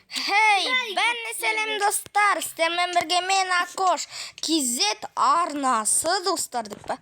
Хей, бәріне сәлем, достар! Сіздермен бірге мен, Акош KZ арнасы, достар деп па.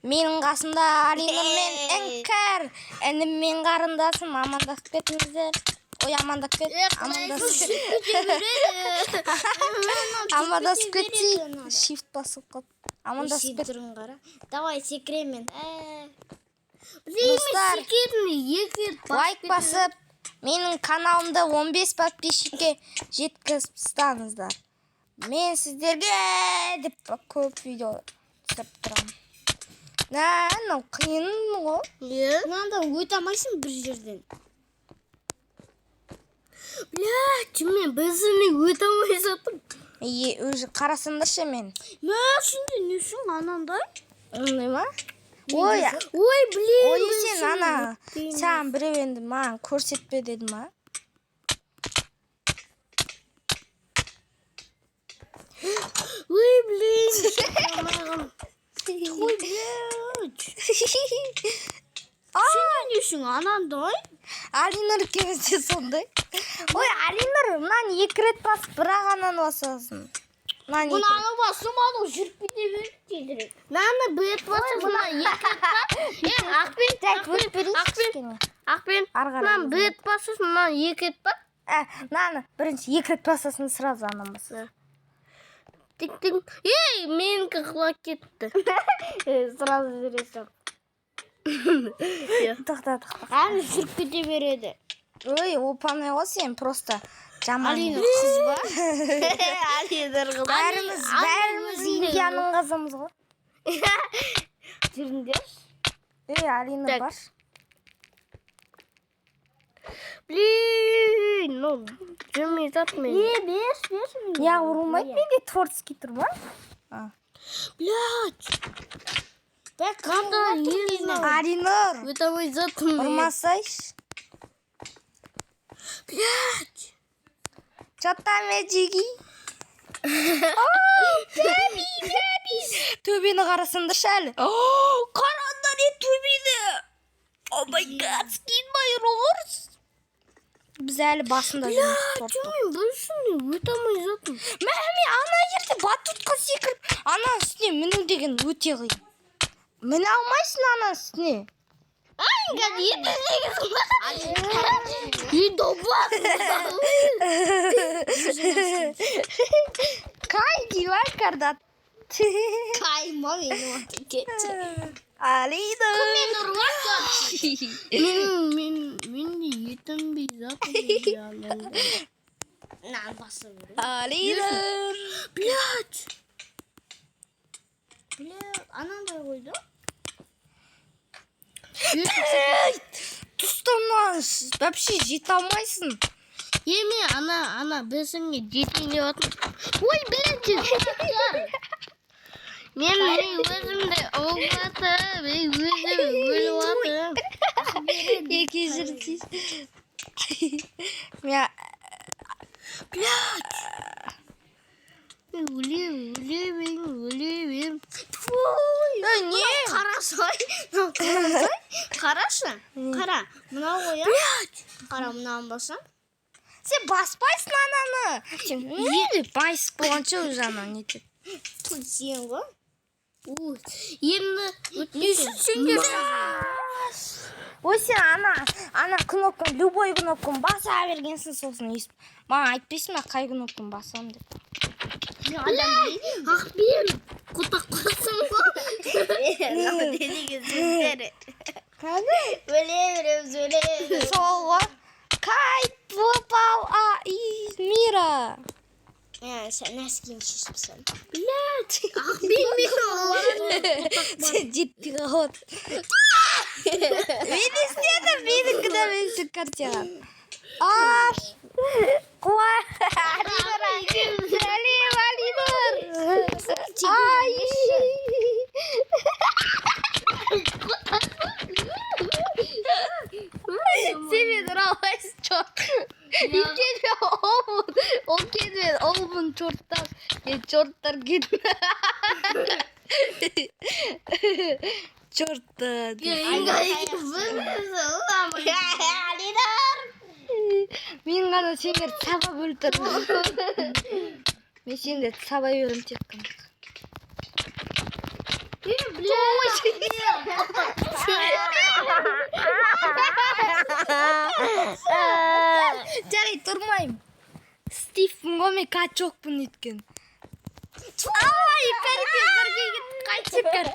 Менің қасымда Алинұр мен Іңкәр. Інім мен қарындасым, амандасып кетіңіздер. Ой, амандап кет. Амандасып кет. Амандасып кетсей. Shift басып қалып. Амандасып кет. Түрін қара. Давай, секіремін. Достар, Екі лайк басып, менің каналымды 15 подписчикке жеткізіп тастаңыздар. Мен сіздерге деп көп видео түсіріп тұрамын. Нә, мынау қиын ғой. Мынанда өте алмайсың бір жерден. Блядь, мен бізіне өте алмай жатырмын. Е, уже қарасаңдаршы мен. Мә, сенде не үшін анандай? Ондай ма? Ой, Ой, блин. ой, сен ана, саған біреу енді маған көрсетпе деді ма? Ой, блин. Ой, блядь. Сенде не үшін анандай? Алинұр екеуміз де сондай. Ой, Алинұр, мынаны екі рет басып, бірақ ананы басасың. Мынаны екі рет. Мынаны басым, анау жүріп кете береді тезірек. Мынаны бір рет басып, мына екі рет бас. Е, ақпен, Жай, ақпен, өтіп берейінші ақпен, кішкене. ақпен. Ары қарай. Мынаны бір рет басасың, мынаны екі рет бас. Ә, мынаны бірінші екі рет басасың, сразу ананы басасың. Тик тик. Ей, менікі құлап кетті. Сразу жүресің. Тоқта, тоқта. Әні жүріп кете береді. Ой, оп-оңай ғой, сен просто жаман. Алина қыз ба? Алина қыз. Бәріміз Индияның қызымыз ғой. Жүріңдерші. Ей, Алина, Так. бар. Блин, ну, жүрмей жатыр мен. Е, беш, беш. Неғып ұрылмайды? Менде творческий тұр ма? А. Блядь. Қандай Алинұр, өте алмай жатырмын. ұрмасайшы. Блядь. Че там, Эджиги? О, бәби, бәби. Төбені қарасаңдаршы әлі. О, қараңдар, е, төбені. Oh my God, skin my horse. Біз әлі басында жүрміз, торттың. Мен бұл үшін өте алмай жатырмын. Мә, мен ана жерде батутқа секіріп, ана үстіне міну деген өте қиын. Міне алмайсың ана үстіне. Ай, қазір ете. Үй, добақ. Кай дила карда. Кайма мені кетті. Алина. Мен мен мен де етінбей жатырмын. На, басып. Алина. Блядь. Бля, анандай қойды. Ей, тұстамнан вообще жете алмайсың. Е, мен ана бесіңе жетейін деп жатырмын. Ой, блядь. Мен өзімді ұрып жатырмын. Мен өзім өліп жатырмын. Екі жүрсіз. Мен Блядь. Мен өлемін, өлемін, өлемін. Ей, не? Қарасай, мынау қарасай. Қарашы, қара. Мынау ғой, иә? Қара, мынаны бассам. Сен баспайсың ананы. Сен не деп байысып болғанша уже анау нетеді. Тут сен ғой. Енді не үшін сендер? Ой, сен ана кнопканы, любой кнопканы баса бергенсің, сосын өйстіп. Маған айтпайсың ба, қай кнопканы басамын деп. Ақбен, қотақ қойсың ғой. Қане? Өле береміз, өле. Сол ғой. Кайт попал а из мира. Сен носкиін шешіп тастадым. Блядь. Ақбен мен Сен жетпей қалады. Мен не істедім? Менікі де менің картинаға. Аш! Қуа! Алинұр! Сәлем, Алинұр! Ай! Сен мені ұра алмайсың, жоқ. Өйткені мен олмын. Ол кезде мен олмын, чёрттар. Мен чёрттар кетті. Чёрттар. Алинұр. Мен ғана сендерді сабап өлтірдім. Мен сендерді сабай беремін тек қана. Е, бля. Жарайды, тұрмаймын. Стивпін ғой мен, качокпын өйткені. Ай, Іңкәр бірге кеттік, қайтып Іңкәр.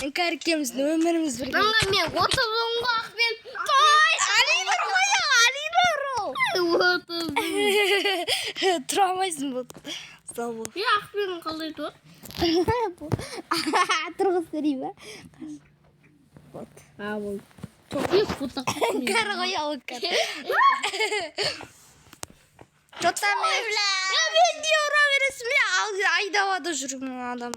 Іңкәр екеуміздің өміріміз бірге. Мына мен отырдым ғой, Ақбен. Ой, Алинұр ғой, Алинұр ол. Отырдым. Тұра алмайсың бұл. Сау бол. Е, Ақбен қалай тұр? Тұрғызып берейін ба? Вот. А, болды. Е, фото. Іңкәр ғой ал, Іңкәр. Че-то мен... Я мен не ұра бересің, мен айдауада жүрмін адам.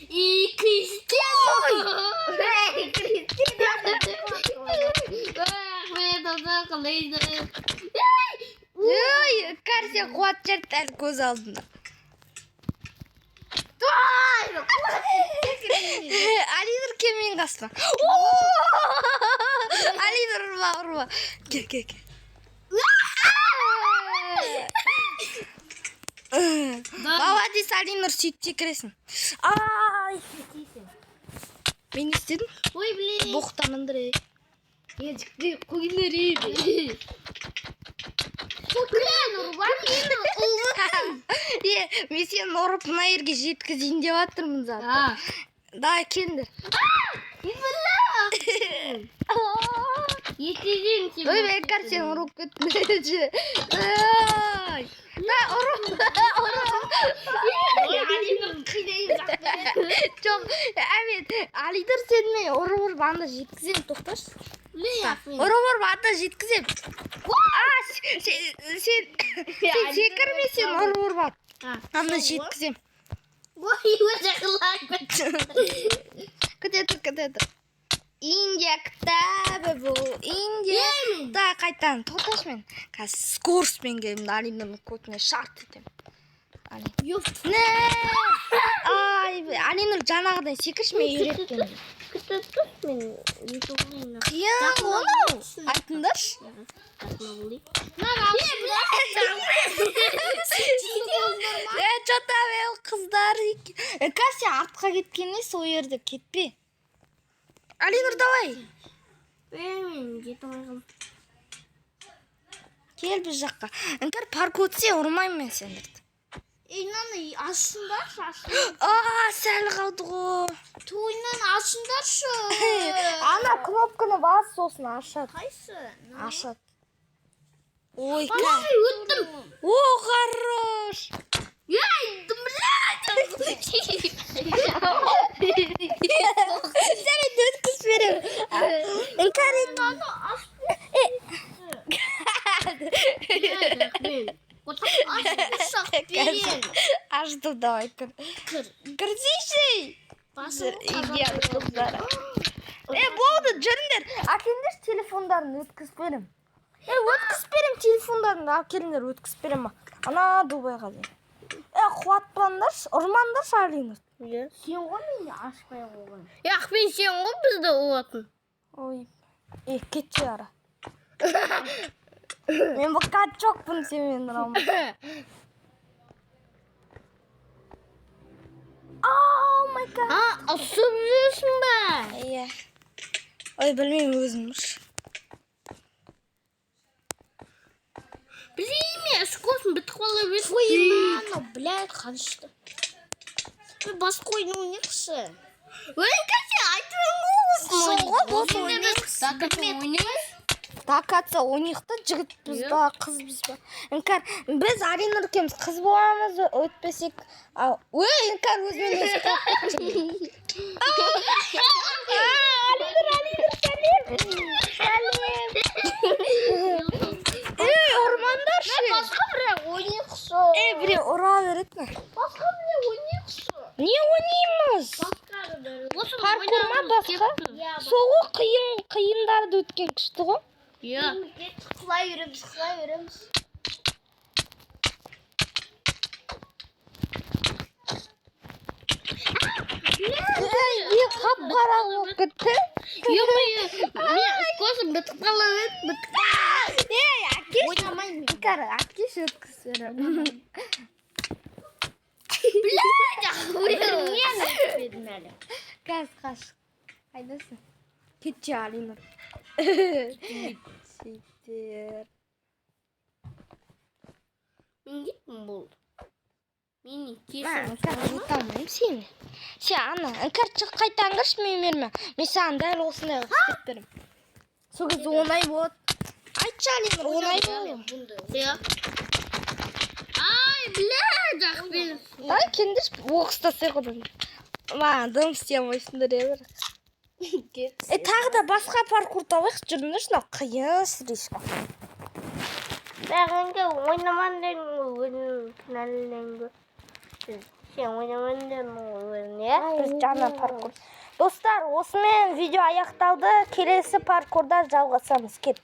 И Кристина. Эй, Кристина. Ахмед, ата қалай? Ой, Іңкәр, сен қуат жерді әлі көз алдында. Алинұр, кел менің қасыма. Алинұр, ұрма, ұрма. Кел, кел, кел. Молодец, Алинұр, сөйтіп секіресің. Ай! Мен не істедім? Ой, блин. Боқтан Андрей. Е, жігіттер, қойыңдар еді. Блин, ұрма мені, Е, мен сені ұрып мына жерге жеткізейін деп жатырмын заты. А. Давай, келіңдер. Бля. Ертеден сен. Ой, мен қазір сені ұрып кеттім. Ой. Да, ұрып, ұрып. Алинұр қинаймыз, Ақбен. Жоқ, әмет, Алидыр, сені мен ұрып ұрып анда жеткіземін, тоқташы. Блин, Ақбен. Ұрып ұрып анда жеткіземін. А, сен секірме, сен ұрып ұрып ат. Анда жеткіземін. Ой, өзі құлап кетті. Күте тұр, күте тұр. Индия кітабы бұл, Индия. Да, қайтадан тоқташы мен. Қазір скоростьпен келемін, Алинұрдың көтіне шарт етемін. Али. Не! Ай, Алинұр, жаңағыдай секірші, мен үйреткенде. Күте тұр, мен ютуб ойнап. Қиын ғой мынау. Айтыңдаршы. Е, че-то мен қыздар. Қазір сен артқа кеткенде сол жерде кетпе. Алинұр, давай. Мен жете алмай қалдым. Кел біз жаққа. Іңкәр, парк өтсе ұрмаймын мен сендерді. Ей, мынаны ашсыңдаршы, ашсын. А, сәл қалды ғой. Той, мынаны ашсыңдаршы. Ана кнопканы бас, сосын ашады. Қайсы? Ашады. Ой, Ой, өттім. О, хорош. Ей, блядь! Жарайды, өткізіп беремін. Іңкәр, Мынаны ашып. Мен. Аштым, давай, кір. Кір. Кірсейші. Басым Индияның қыздары. Е, болды, жүріңдер. Әкеліңдерші телефондарын, өткізіп беремін. Е, өткізіп беремін телефондарын. Әкеліңдер, өткізіп беремін. Ана Дубайға дейін. Е, қуатпаңдаршы, ұрмаңдаршы Алинұр. Сен ғой мені ашпай қойған. Е, Ақбен, сен ғой бізді ұратын. Ой, е, кетші ара. Мен бұл качокпын, сен мені ұра. Oh my God. А, ұрсып жүрсің ба? Иә. Ой, білмеймін өзім. Блин, мен скоростьім бітіп қала берді. Ой, мана, блядь, қаншты. Мен басқа ойын ойнайықшы. Ой, кәсе, айтып Сол ғой, осы ойнайықшы. ойнаймыз. До ойнайық та, жігітпіз Иә. ба, қызбыз ба. Іңкәр, біз Алинұр екеуміз қыз боламыз, өтпесек. Ал, ой, Іңкәр өзімен өзі қорқып кетті. Алинұр, Алинұр, сәлем. Сәлем. Ей, ұрмаңдаршы. Басқа біреу ойнайықшы. Ей, біреу ұра береді ме? Басқа біреу ойнайықшы. Не ойнаймыз? Басқа біреу. Паркур ма, басқа? Сол ғой, қиын, қиындарды өткен күшті ғой. Иә. Құлай береміз, құлай береміз. Ей, не Қап қара болып кетті. Ё-моё, мен көзім бітіп қалып еді, бітіп. Ей, әкеш. Ойнамаймын. Іңкәр, әкеш өткізіп. Блядь, охуел. Мен өтпедім әлі. Қазір қаш. Қайдасың? Кетші, Алинұр. Сөйтер. Мен кеттім, болды. Мені Мә, кешір. Іңкәр, өте алмаймын сені. Сен ана, Іңкәр, шық, қайтадан кірші менің берме. Мен саған дәл осындай қылып істеп беремін. Сол кезде оңай болады. Айтшы, Алинұр, оңай болады. Иә. Ай, блядь, охуел. Давай келіңдерші, оқыс тастайық одан. Маған дым істей алмайсыңдар, иә, бірақ. Е, тағы да басқа паркур табайық, жүріңдерші, мынау қиын слишком. Бәріңге ойнаман дедің ғой, өзің кінәліден. Сен ойнаман дедің ғой өзің, иә? Біз жаңа паркур. Достар, осымен видео аяқталды. Келесі паркурда жалғасамыз. Кет.